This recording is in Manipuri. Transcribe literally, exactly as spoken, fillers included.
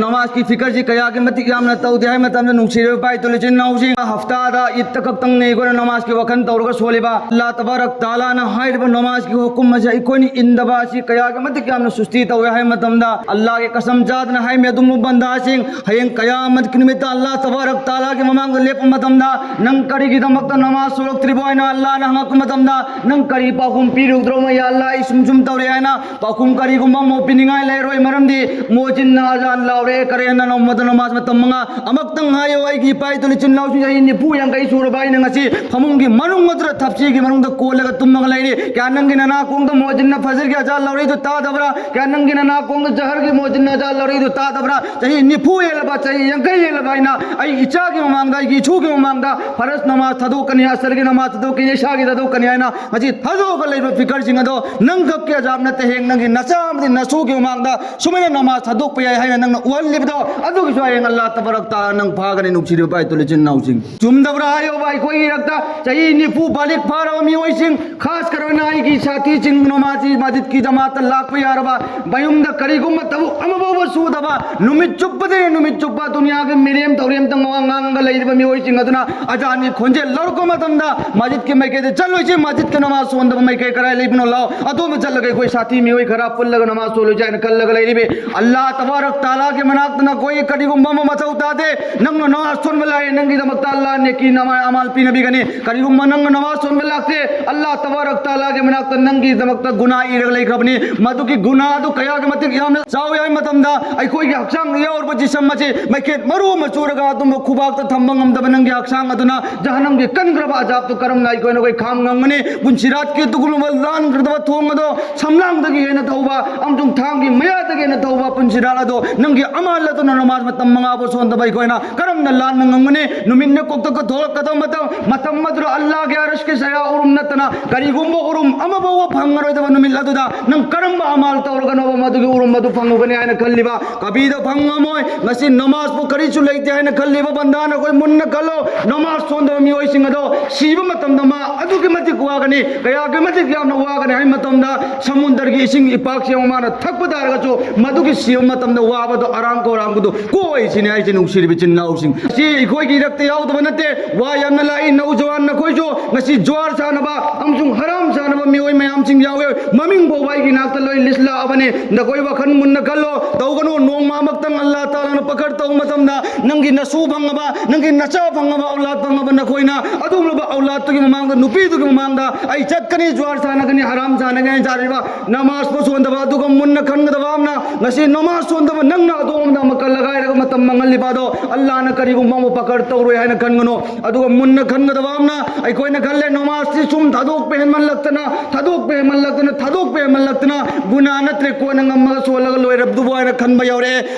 ꯅꯃꯥꯖꯀꯤ ꯐꯤꯀꯔꯁꯤ ꯀꯌꯥꯒꯤ ꯃꯇꯤꯛ ꯌꯥꯝꯅ ꯇꯧꯗꯦ ꯍꯥꯏꯕ ꯃꯇꯝꯗ, ꯅꯨꯡꯁꯤꯔꯕ ꯏꯄꯥ ꯏꯇꯣꯜ ꯏꯆꯤꯟ ꯏꯅꯥꯎꯁꯤꯡ, ꯍꯞꯇꯥꯗ ꯏꯠꯇ ꯈꯛꯇꯪꯅꯦ ꯑꯩꯈꯣꯏꯅ ꯅꯃꯥꯖꯀꯤ ꯋꯥꯈꯜ ꯇꯧꯔꯒ ꯁꯣꯜꯂꯤꯕ꯫ ꯑꯜꯂꯥꯍ ꯇꯕꯥꯔꯛ ꯇꯥꯂꯥꯅ ꯍꯥꯏꯔꯤꯕ ꯅꯃꯥꯖꯀꯤ ꯍꯨꯀꯨꯝ ꯑꯁꯤ ꯑꯩꯈꯣꯏꯅ ꯏꯟꯗꯕ ꯑꯁꯤ ꯀꯌꯥꯒꯤ ꯃꯇꯤꯛ ꯌꯥꯝꯅ ꯁꯨꯁꯇꯤ ꯇꯧꯋꯦ ꯍꯥꯏꯕ ꯃꯇꯝꯗ, ꯑꯜꯂꯥꯍꯒꯤ ꯀꯁꯝ ꯆꯥꯗꯅ ꯍꯥꯏꯃꯤ, ꯑꯗꯨꯝꯕ ꯕꯟꯗꯥꯁꯤꯡ, ꯍꯌꯦꯡ ꯀꯌꯥꯃꯠꯀꯤ ꯅꯨꯃꯤꯠꯇ ꯑꯜꯂꯥꯍ ꯇꯕꯥꯔꯛ ꯇꯥꯂꯥꯒꯤ ꯃꯃꯥꯡꯗ ꯂꯦꯞꯄ ꯃꯇꯝꯗ, "ꯅꯪ ꯀꯔꯤꯒꯤꯗꯃꯛꯇ ꯅꯃꯥꯖ ꯁꯣꯜꯂꯛꯇ꯭ꯔꯤꯕꯣ?" ꯍꯥꯏꯅ ꯑꯜꯂꯥꯍꯅ ꯍꯪꯉꯛꯄ ꯃꯇꯝꯗ, "ꯅꯪ ꯀꯔꯤ ꯄꯥꯎꯈꯨꯝ ꯄꯤꯔꯨꯗ꯭ꯔꯣ, ꯌꯥ ꯑꯜꯂꯥꯍ, ꯑꯩ ꯁꯨꯝ ꯁꯨꯝ ꯇꯧꯔꯦ" ꯍꯥꯏꯅ ꯄꯥꯎꯈꯨꯝ ꯀꯔꯤꯒꯨꯝꯕ ꯑꯃ ꯄꯤꯅꯤꯡꯉꯥꯏ ꯂꯩꯔꯣꯏ꯫ ꯃꯔꯝꯗꯤ ꯃꯣꯖꯤꯟꯅ ꯑꯖꯥꯟ ꯂꯥꯎꯔꯦ, ꯀꯔꯤ ꯍꯥꯏꯅ ꯅꯣꯡꯃꯗ ꯅꯃꯥꯖ ꯃꯇꯝ ꯃꯉꯥ꯫ ꯑꯃꯨꯛꯇꯪ ꯍꯥꯏꯌꯣ, ꯑꯩꯒꯤ ꯏꯄꯥ ꯏꯇꯣꯜ ꯏꯆꯤꯟ ꯏꯅꯥꯎꯁꯤꯡ, ꯆꯍꯤ ꯅꯤꯐꯨ ꯌꯥꯡꯈꯩ ꯁꯨꯔꯕ ꯑꯩꯅ ꯉꯁꯤ ꯐꯃꯨꯡꯒꯤ ꯃꯅꯨꯡ ꯑꯗꯨꯗ ꯊꯞꯁꯤꯒꯤ ꯃꯅꯨꯡꯗ ꯀꯣꯜꯂꯒ ꯇꯨꯝꯃꯒ ꯂꯩꯔꯤ꯫ ꯀꯌꯥ ꯅꯪꯒꯤ ꯅꯅꯥꯀꯣꯡꯗ ꯃꯣꯖꯤꯟꯅ ꯐꯖꯔꯒꯤ ꯑꯖꯥꯟ ꯂꯥꯎꯔꯛꯏꯗꯨ ꯇꯥꯗꯕ꯭ꯔꯥ? ꯀꯌꯥ ꯅꯪꯒꯤ ꯅꯅꯥꯀꯣꯡꯗ ꯖꯍꯔꯒꯤ ꯃꯣꯖꯤꯟꯅ ꯑꯖꯥꯟ ꯂꯥꯎꯔꯛꯏꯗꯨ ꯇꯥꯗꯕ꯭ꯔꯥ? ꯆꯍꯤ ꯅꯤꯐꯨ ꯍꯦꯜꯂꯕ, ꯆꯍꯤ ꯌꯥꯡꯈꯩ ꯍꯦꯜꯂꯕ ꯑꯩꯅ ꯑꯩ ꯏꯆꯥꯒꯤ ꯃꯃꯥꯡꯗ, ꯑꯩꯒꯤ ꯏꯁꯨꯒꯤ ꯃꯃꯥꯡꯗ ꯐꯔꯁ ꯅꯃꯥꯖ ꯊꯥꯗꯣꯛꯀꯅꯤ, ꯑꯁꯔꯒꯤ ꯅꯃꯥꯖ ꯊꯥꯗꯣꯛꯀꯅꯤ, ꯏꯁꯥꯒꯤ ꯊꯥꯗꯣꯛꯀꯅꯤ ꯍꯥꯏꯅ ꯉꯁꯤ ꯊꯥꯗꯣꯛꯑꯒ ꯂꯩꯕ ꯐꯤꯀꯔꯁꯤꯡ ꯑꯗꯣ ꯅꯪ ꯈꯛꯀꯤ ꯑꯖꯥꯕ ꯅꯠꯇꯦ, ꯍꯌꯦꯡ ꯅꯪꯒꯤ ꯅꯆꯥ ꯑꯃꯗꯤ ꯅꯁꯨꯒꯤ ꯃꯃꯥꯡꯗ ꯁꯨꯃꯥꯏꯅ ꯅꯃꯥꯖ ꯊꯥꯗꯣꯛꯄ ꯌꯥꯏ ꯍꯥꯏꯅ ꯅꯪꯅ ꯎꯍꯜꯂꯤꯕꯗꯣ, ꯑꯗꯨꯒꯤꯁꯨ ꯍꯌꯦꯡ ꯑꯜꯂꯥꯍ ꯇꯕꯥꯔꯛ ꯇꯥꯂꯥ ꯅꯪ ꯐꯥꯒꯅꯤ, ꯅꯨꯡꯁꯤꯔꯤꯕ ꯏꯄꯥ ꯏꯇꯣꯜ ꯏꯆꯤꯟ ꯏꯅꯥꯎꯁꯤꯡ꯫ ꯆꯨꯝꯗꯕ꯭ꯔꯥ ꯍꯥꯏꯌꯣꯕ? ꯑꯩꯈꯣꯏꯒꯤ ꯏꯔꯛꯇ ꯆꯍꯤ ꯅꯤꯐꯨ ꯕꯥꯂꯤꯒ ꯐꯥꯔꯕ ꯃꯤꯑꯣꯏꯁꯤꯡ, ꯈꯥꯁ ꯀꯔꯅ ꯑꯩꯒꯤ ꯁꯥꯊꯤꯁꯤꯡ, ꯅꯃꯥꯖꯤ ꯃꯁꯖꯤꯗꯀꯤ ꯖꯃꯥꯠꯇ ꯂꯥꯛꯄ ꯌꯥꯔꯕ, ꯃꯌꯨꯝꯗ ꯀꯔꯤꯒꯨꯝꯕ ꯊꯕꯛ ꯑꯃꯐꯥꯎꯕ ꯁꯨꯗꯕ, ꯅꯨꯃꯤꯠ ꯆꯨꯞꯄꯗꯒꯤ ꯅꯨꯃꯤꯠ ꯆꯨꯞꯄ ꯗꯨꯅꯤꯌꯥꯒꯤ ꯃꯤꯔꯦꯝ ꯇꯧꯔꯦꯝꯇ ꯋꯥ ꯉꯥꯡꯉꯒ ꯂꯩꯔꯤꯕ ꯃꯤꯑꯣꯏꯁꯤꯡ ꯑꯗꯨꯅ ꯑꯖꯥꯟꯒꯤ ꯈꯣꯟꯖꯦꯜ ꯂꯧꯔꯛꯄ ꯃꯇꯝꯗ ꯃꯁꯖꯤꯗꯀꯤ ꯃꯥꯏꯀꯩꯗ ꯆꯠꯂꯣꯏꯁꯤ, ꯃꯁꯖꯤꯗꯀ ꯅꯃꯥꯖ ꯁꯣꯟꯗꯕ ꯃꯥꯏꯀꯩ ꯀꯔꯥꯏ ꯂꯩꯕꯅꯣ? ꯂꯥꯛꯑꯣ, ꯑꯗꯣꯝꯗ ꯆꯠꯂꯒ ꯑꯩꯈꯣꯏ ꯁꯥꯊꯤ ꯃꯤꯑꯣꯏ ꯈꯔ ꯄꯨꯜꯂꯒ ꯅꯃꯥꯖ ꯁꯣꯜꯂꯣꯏꯁꯤ ꯍꯥꯏꯅ ꯈꯜꯂꯒ ꯂꯩꯔꯤꯕꯤ꯫ ꯑꯜꯂꯥꯍ ꯇꯕꯥꯔꯛ ꯇꯥꯂꯥꯒꯤ ꯃꯅꯥꯛꯇ ꯅꯈꯣꯏ ꯀꯔꯤꯒꯨꯝꯕ ꯑꯃ ꯃꯊꯧ ꯇꯥꯗꯦ꯫ ꯅꯪꯅ ꯅꯃꯥꯖ ꯁꯣꯟꯕ ꯂꯥꯛꯑꯦ, ꯅꯪꯒꯤꯗꯃꯛꯇ ꯑꯜꯂꯥꯍ ꯅꯦꯀꯤ ꯅꯃꯥ ꯑꯃꯥꯜ ꯄꯤꯅꯕꯤꯒꯅꯤ꯫ ꯀꯔꯤꯒꯨꯝꯕ ꯅꯪꯅ ꯅꯃꯥꯖ ꯁꯣꯟꯕ ꯂꯥꯛꯇꯦ, ꯑꯜꯂꯥꯍ ꯇꯕꯥꯔꯛ ꯇꯥꯂꯥꯒꯤ ꯃꯅꯥꯛꯇ ꯅꯪꯒꯤꯗꯃꯛꯇ ꯒꯨꯅꯥ ꯏꯔꯒ ꯂꯩꯈ꯭ꯔꯕꯅꯤ꯫ ꯃꯗꯨꯒꯤ ꯒꯨꯅꯥ ꯑꯗꯨ ꯀꯌꯥꯒꯤ ꯃꯇꯤꯛ ꯌꯥꯝꯅ ꯆꯥꯎꯏ ꯍꯥꯏꯕ ꯃꯇꯝꯗ, ꯑꯩꯈꯣꯏꯒꯤ ꯍꯛꯆꯥꯡꯗ ꯌꯥꯎꯔꯤꯕ ꯖꯤꯁꯝ ꯑꯁꯤ ꯃꯩꯈꯦꯠ ꯃꯔꯨ ꯑꯃ ꯆꯨꯔꯒ ꯑꯗꯨꯝꯕ ꯈꯨꯕꯥꯛꯇ ꯊꯝꯕ ꯉꯝꯗꯕ ꯅꯪꯒꯤ ꯍꯛꯆꯥꯡ ꯑꯗꯨꯅ ꯖꯍꯟꯅꯝꯒꯤ ꯀꯟꯈ꯭ꯔꯕ ꯑꯖꯥꯕꯇꯨ ꯀꯔꯝꯅ ꯑꯩꯈꯣꯏꯅ ꯑꯩꯈꯣꯏ ꯈꯥꯡ ꯉꯝꯒꯅꯤ? ꯄꯨꯟꯁꯤꯔꯥꯠꯀꯤ ꯑꯗꯨꯒꯨꯝꯂꯕ ꯂꯥꯟꯈ꯭ꯔꯕ ꯊꯣꯡ ꯑꯗꯣ ꯁꯝꯂꯥꯡꯗꯒꯤ ꯍꯦꯟꯅ ꯊꯧꯕ ꯑꯃꯁꯨꯡ ꯊꯥꯡꯒꯤ ꯃꯌꯥꯗꯒꯤ ꯍꯦꯟꯅ ꯊꯧꯕ ꯄꯨꯟꯁꯤꯔꯥꯠ ꯑꯗꯣ ꯅꯪꯒꯤ ꯑꯃꯥꯜ ꯑꯗꯨꯅ ꯅꯃꯥꯖ ꯃꯇꯝ ꯃꯉꯥ ꯐꯥꯎ ꯁꯣꯟꯗꯕ ꯑꯩꯈꯣꯏꯅ ꯀꯔꯝꯅ ꯂꯥꯟꯕ ꯉꯝꯒꯅꯤ? ꯅꯨꯃꯤꯠꯅ ꯀꯣꯛꯇ ꯀꯊꯣꯛꯂꯛꯀꯗꯕ ꯃꯇꯝ, ꯃꯇꯝ ꯑꯗꯨꯗ ꯑꯜꯂꯥꯍꯒꯤ ꯑꯔꯁꯀꯤ ꯁꯌꯥ ꯎꯔꯨꯝ ꯅꯠꯇꯅ ꯀꯔꯤꯒꯨꯝꯕ ꯎꯔꯨꯝ ꯑꯃꯐꯥꯎꯕ ꯐꯪꯉꯔꯣꯏꯗꯕ ꯅꯨꯃꯤꯠ ꯑꯗꯨꯗ ꯅꯪ ꯀꯔꯝꯕ ꯑꯃꯥꯜ ꯇꯧꯔꯒꯅꯣꯕ ꯃꯗꯨꯒꯤ ꯎꯔꯨꯝ ꯑꯗꯨ ꯐꯪꯉꯨꯒꯅꯤ ꯍꯥꯏꯅ ꯈꯜꯂꯤꯕ? ꯀꯕꯤꯗ ꯐꯪꯉꯝꯃꯣꯏ꯫ ꯉꯁꯤ ꯅꯃꯥꯖꯄꯨ ꯀꯔꯤꯁꯨ ꯂꯩꯇꯦ ꯍꯥꯏꯅ ꯈꯜꯂꯤꯕ ꯕꯟꯗꯥꯅ ꯑꯩꯈꯣꯏ ꯃꯨꯟꯅ ꯈꯜꯂꯣ꯫ ꯅꯃꯥꯖ ꯁꯣꯟꯗꯕ ꯃꯤꯑꯣꯏꯁꯤꯡ ꯑꯗꯣ ꯁꯤꯕ ꯃꯇꯝꯗ ꯃꯥ ꯑꯗꯨꯛꯀꯤ ꯃꯇꯤꯛ ꯋꯥꯒꯅꯤ, ꯀꯌꯥꯒꯤ ꯃꯇꯤꯛ ꯌꯥꯝꯅ ꯋꯥꯒꯅꯤ ꯍꯥꯏꯕ ꯃꯇꯝꯗ, ꯁꯃꯨꯗ꯭ꯔꯒꯤ ꯏꯁꯤꯡ ꯏꯄꯥꯛꯁꯤ ꯑꯃ ꯃꯥꯅ ꯊꯛꯄ ꯇꯥꯔꯒꯁꯨ ꯃꯗꯨꯒꯤ ꯁꯤꯕ ꯃꯇꯝꯗ ꯋꯥꯕꯗꯣ ꯑꯔꯥꯡ ꯈꯧꯔꯥꯡꯕꯗꯣ ꯀꯣꯏꯁꯤꯅꯤ ꯍꯥꯏꯁꯦ, ꯅꯨꯡꯁꯤꯔꯤꯕ ꯏꯆꯤꯟ ꯏꯅꯥꯎꯁꯤꯡ꯫ ꯁꯤ ꯑꯩꯈꯣꯏꯒꯤ ꯏꯔꯛꯇ ꯌꯥꯎꯗꯕ ꯅꯠꯇꯦ꯫ ꯋꯥ ꯌꯥꯝꯅ ꯂꯥꯛꯏ꯫ ꯅꯧꯖꯋꯥꯟ ꯅꯈꯣꯏꯁꯨ ꯉꯁꯤ ꯖ꯭ꯋꯥꯔ ꯁꯥꯟꯅꯕ ꯑꯃꯁꯨꯡ ꯍꯔꯥꯝ ꯁꯥꯟꯅꯕ ꯃꯤꯑꯣꯏ ꯃꯌꯥꯝꯁꯤꯡ ꯌꯥꯎꯋꯦ꯫ ꯃꯃꯤꯡ ꯐꯥꯎꯕ ꯑꯩꯒꯤ ꯅꯥꯛꯇ ꯂꯣꯏ ꯂꯤꯁ ꯂꯥꯛꯑꯕꯅꯦ꯫ ꯅꯈꯣꯏ ꯋꯥꯈꯜ ꯃꯨꯟꯅ ꯈꯜꯂꯣ꯫ ꯇꯧꯒꯅꯨ꯫ ꯅꯣꯡꯃ ꯑꯃꯛꯇꯪ ꯑꯜꯂꯥ ꯇꯥꯂꯥꯅ ꯄꯀꯔ ꯇꯧꯕ ꯃꯇꯝꯗ ꯅꯪꯒꯤ ꯅꯁꯨ ꯐꯪꯉꯕ, ꯅꯪꯒꯤ ꯅꯆꯥ ꯐꯪꯉꯕ, ꯑꯧꯂꯥꯗ ꯐꯪꯉꯕ ꯅꯈꯣꯏꯅ ꯑꯗꯨꯒꯨꯝꯂꯕ ꯑꯧꯂꯥꯗꯇꯨꯒꯤ ꯃꯃꯥꯡꯗ, ꯅꯨꯄꯤꯗꯨꯒꯤ ꯃꯃꯥꯡꯗ ꯑꯩ ꯆꯠꯀꯅꯤ, ꯖ꯭ꯋꯥꯔ ꯁꯥꯟꯅꯒꯅꯤ, ꯍꯔꯥꯝ ꯁꯥꯟꯅꯒꯅꯤ ꯍꯥꯏꯅ ꯆꯥꯔꯤꯕ ꯅꯃꯥꯖꯄꯨ ꯁꯣꯟꯗꯕ꯫ ꯑꯗꯨꯒ ꯃꯨꯟꯅ ꯈꯟꯒꯗꯕ ꯑꯃꯅ, ꯉꯁꯤ ꯅꯃꯥꯖ ꯁꯣꯟꯗꯕ ꯅꯪꯅ ꯑꯗꯣꯝꯗ ꯑꯃ ꯀꯜꯂꯒꯥꯏꯔꯒ ꯃꯇꯝ ꯃꯥꯡꯍꯜꯂꯤꯕ ꯑꯗꯣ ꯑꯜꯂꯥꯅ ꯀꯔꯤꯒꯨꯝꯕ ꯑꯃ ꯄꯀꯔ ꯇꯧꯔꯣꯏ ꯍꯥꯏꯅ ꯈꯟꯒꯅꯨ꯫ ꯑꯗꯨꯒ ꯃꯨꯟꯅ ꯈꯟꯒꯗꯕ ꯑꯃꯅ, ꯑꯩꯈꯣꯏꯅ ꯈꯜꯂꯦ ꯅꯃꯥꯖꯁꯤ ꯁꯨꯝ ꯊꯥꯗꯣꯛꯄ ꯍꯦꯟꯃꯜꯂꯛꯇꯅ, ꯊꯥꯗꯣꯛꯄ ꯍꯦꯟꯃꯜꯂꯛꯇꯅ, ꯊꯥꯗꯣꯛꯄ ꯍꯦꯟꯃꯜꯂꯛꯇꯅ ꯒꯨꯅꯥ ꯅꯠꯇ꯭ꯔꯦ, ꯀꯣꯟꯅ ꯉꯝꯃꯒ ꯁꯣꯜꯂꯒ ꯂꯣꯏꯔꯕꯗꯨꯕꯨ ꯍꯥꯏꯅ ꯈꯟꯕ ꯌꯥꯎꯔꯛꯑꯦ꯫